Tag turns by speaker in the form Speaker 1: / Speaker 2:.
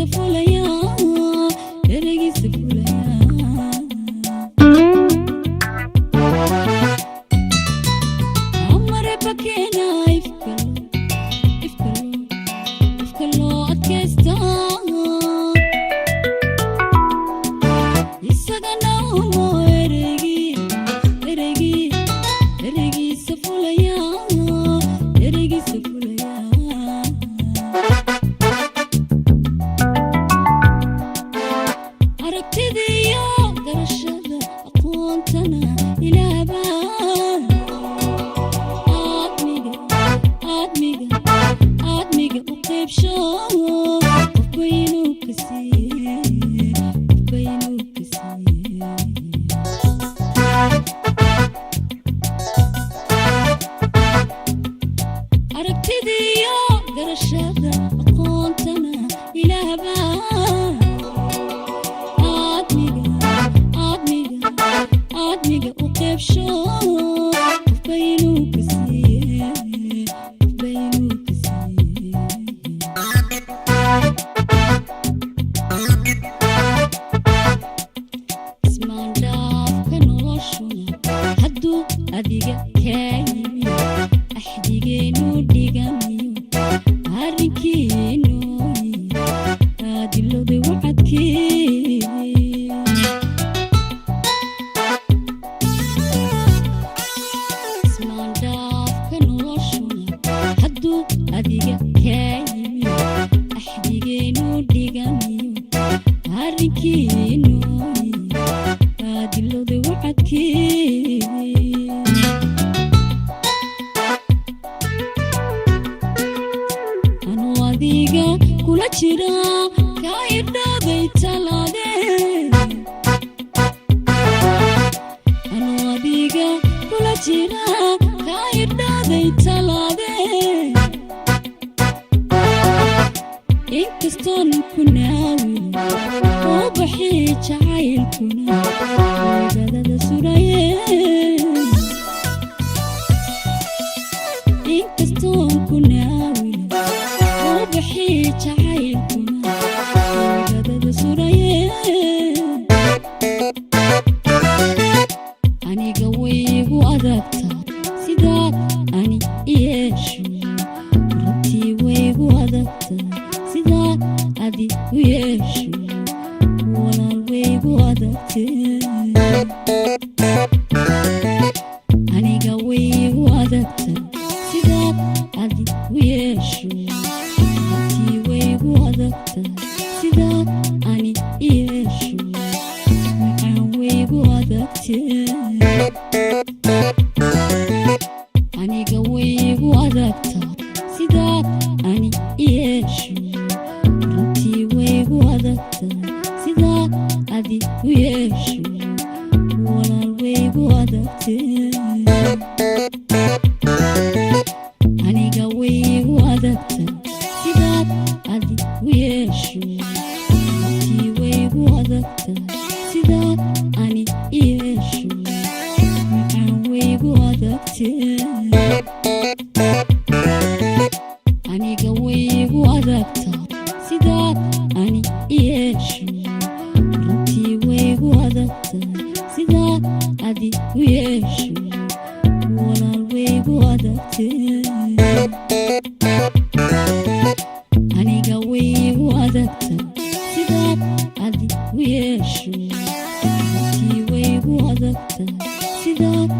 Speaker 1: Ereygiisa fulaya, ereygiisa fulaya. Amareba keena ifkalo, ifkalo, ifka loo adkaysta. Isagana umo ereygii, ereygii, ereygiisa fulaya, ereygiisa fulaya. Aragtidiyo garashada aqoontana ilaaba aadmiga, aadmiga, aadmiga u qaybsho. Qofba inuu ka siiye, qofba inuu ka siiye. Aragtidiyo garashada aqoontana ilaahba aadmiga, aadmiga, aadmiga u qaybsho. Qofba inuu ka siiye, qofba inuu ka siiye. Ismaandhaafka noloshuna hadduu adiga kaa yimi, axdigeenu dhigamiyo arrinkiinu aadilowday wacadkii. Ismaandhaafka noloshuna hadduu adiga kaa yimi, axdigeenu dhigamiyo arrinkiinu aadilowday wacadkii. Anuu adiga kula jira kaa idhaaday talaade. Anuu adiga kula jira kaa idhaaday talaade. Inkastoon ku naawin oo baxii jacaylkuna ogadada suraye. Inkastoon ku naawin oo baxii jacaylkuna ogadada suraye. Aniga waygu adagtaa sidaad ani yeesho. Runtii waygu adagtaa sidaad adi u yeesho. Walaal, waygu adagtee. Aniga waygu adagtaa sidaad adi u yeesho. Runtii waygu adagtaa sidaad ani yeesho. Macaan, waygu adagtee. Aniga waygu adagtaa sidaad ani yeesho. Runtii waygu adagtaa sidaad adi u yeesho. Walaal, waygu adagtee. Aniga waygu adagtaa sidaad adi u yeesho. Runtii waygu adagtaa sidaad ani yeesho. Macaan, waygu adagtee. Aniga waygu adagtaa sidaad ani yeesho. Runtii waygu adagtaa sidaad adi u yeesho. Walaal, waygu adagtee. Aniga waygu adagtaa sidaad adi u yeesho. Runtii waygu adagtaa sidaad